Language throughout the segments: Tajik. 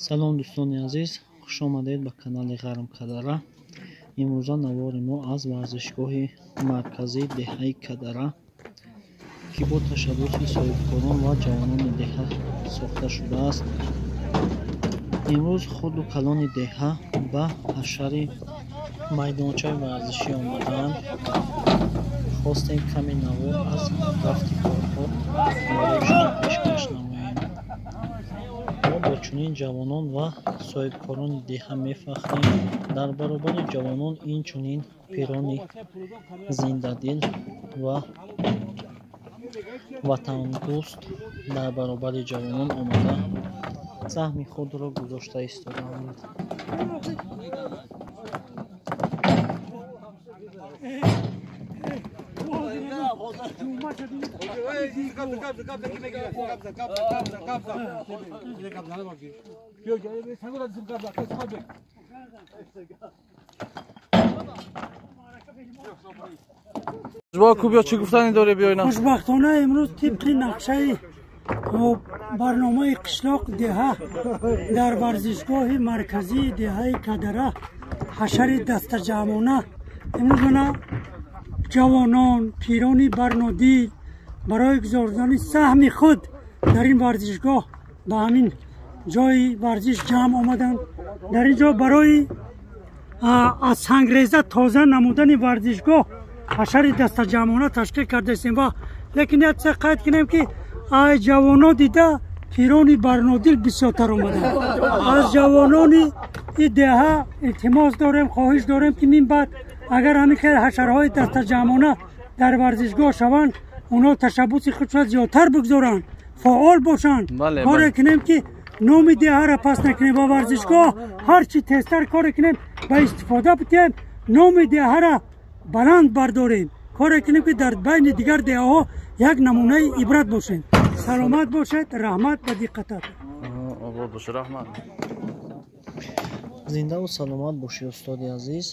Салом дӯстони азиз, хуш омадед ба канали Ғарм Кадара. Имрӯза навори мо аз варзишгоҳи марказии деҳаи Кадара, ки бо ташаббуси соҳибкорон ва ҷавонони деҳа сохта шудааст. Имрӯз хурду калони деҳа ба ҳашари майдончаи варзишӣ омадаанд. Хостем каме навор аз рафти корҳо барои шумо пешкаш намоем. Мо бо чунин ҷавонон ва соҳибкорони деҳа мефахрем. Дар баробари ҷавонон инчунин пирони зиндадил ва ватандӯст дар баробари ҷавонон омада саҳми худро гузошта истодаанд. Хушбахтона имрӯз тибқи нақшаи барномаи қишлоқ деҳа дар варзишгоҳи марказии деҳаи Кадара ҳашари дастаҷамъона имрӯз мана ҷавонон, пирони барнодил барои гузордани саҳми худ дар ин варзишгоҳ ба ҳамин ҷои варзиш ҷамъ омаданд. Дар ин ҷо барои аз сангреза тоза намудани варзишгоҳ ҳашари дастаҷамъона ташкил кардаистем. Ва лекин як чиз қайд кунем, ки ай ҷавоно дида пирони барнодил бисёртар омаданд. Аз ҷавонони ин деҳа илтимос дорем, хоҳиш дорем, ки мин баъд агар ҳамин хел ҳашарҳои дастаҷамъона дар варзишгоҳ шаванд, онҳо ташаббуси худшон зиёдтар бигзоранд, фаъол бошанд. Коре кунем, ки номи деҳаро пас накунем ва варзишгоҳ ҳарчи тезтар коре кунем, ба истифода бидиҳем, номи деҳаро баланд бардорем. Коре кунем, ки дар байни дигар деҳаҳо як намунаи ибрат бошем. Саломат бошед, раҳмат ба диққататон. Зиндаву саломат бошӣ, устоди азиз.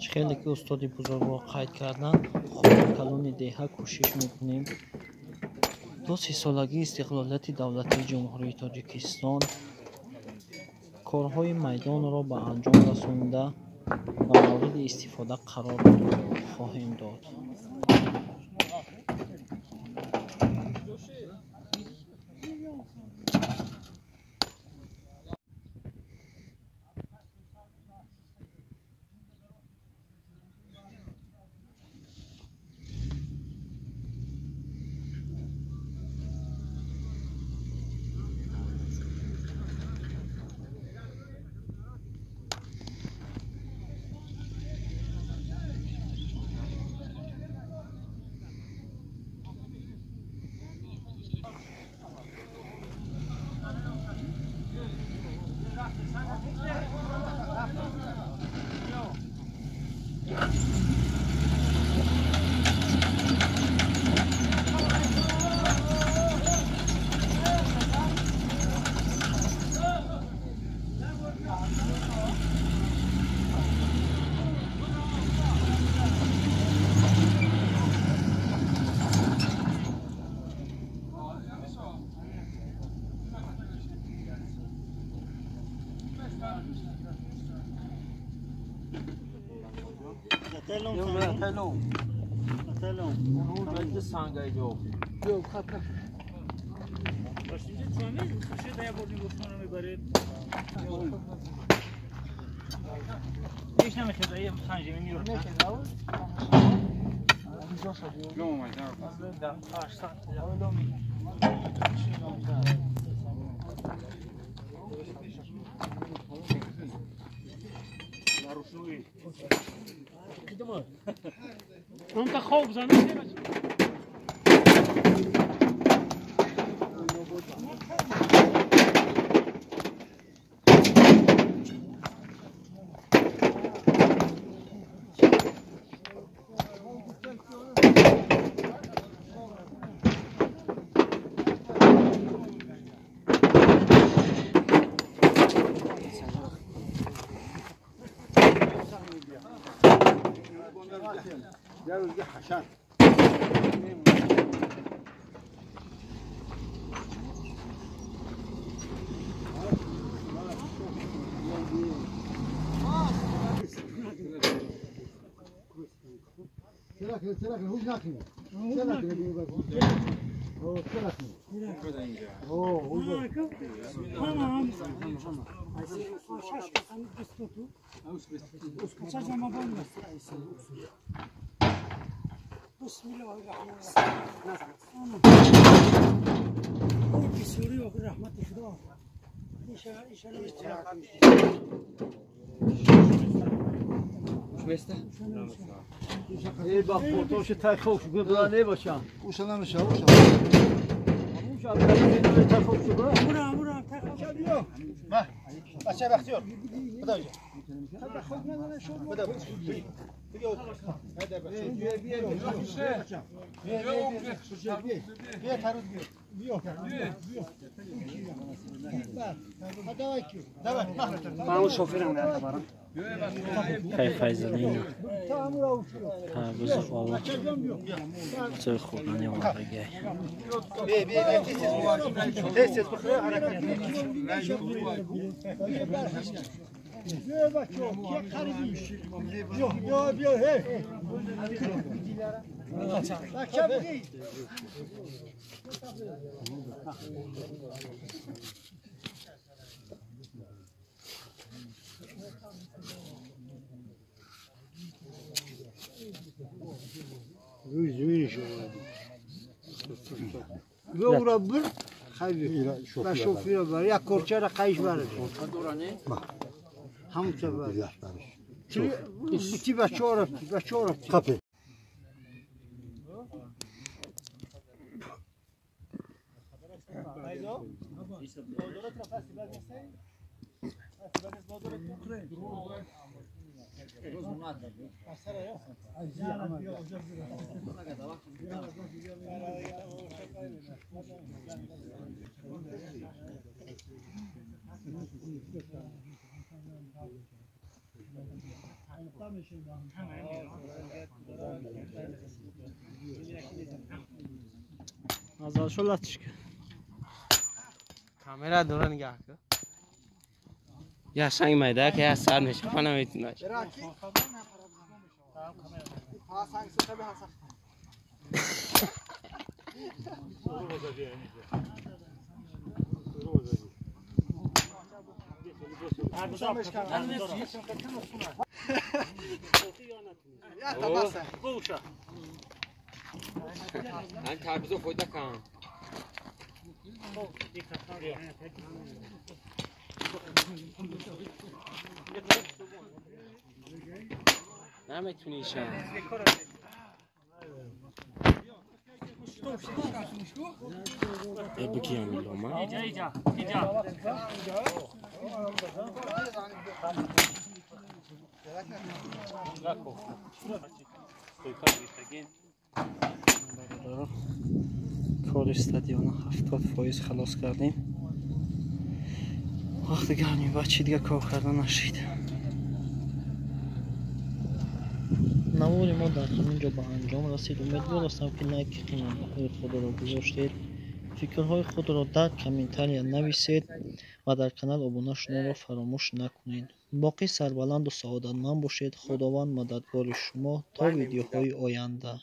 Чӣ хеле ки устоди бузургвор қайд карданд, хурду калони деҳа кӯшиш мекунем то 30-солагии истиқлолияти давлатии Ҷумҳурии Тоҷикистон корҳои майдонро ба анҷом расонда ва мавриди истифода қарор хоҳем дод. Кай Файзалина тарбузу олу ҷои хӯрдани омадагиай. Камера дора нигоҳ кун. Я санг майда ки я сар меша наметунаш. من تربیزو خود نکنم. نمیتونی شم. بگیم میلوما. Кори стадиона 70% халос кардем. Вақти гарми бачи дига кор карда нашид. Навори мо дар ҳамин ҷо ба анҷом расид. Умедвор ҳастам, ки лайки қиматбаҳои худро гузоштед. Фикрҳои худро дар комментария нависед ва дар канал обуна шуданро фаромӯш накунед. Боқӣ сарбаланду саодатманд бошед. Худованд мададгори шумо. То видеоҳои оянда.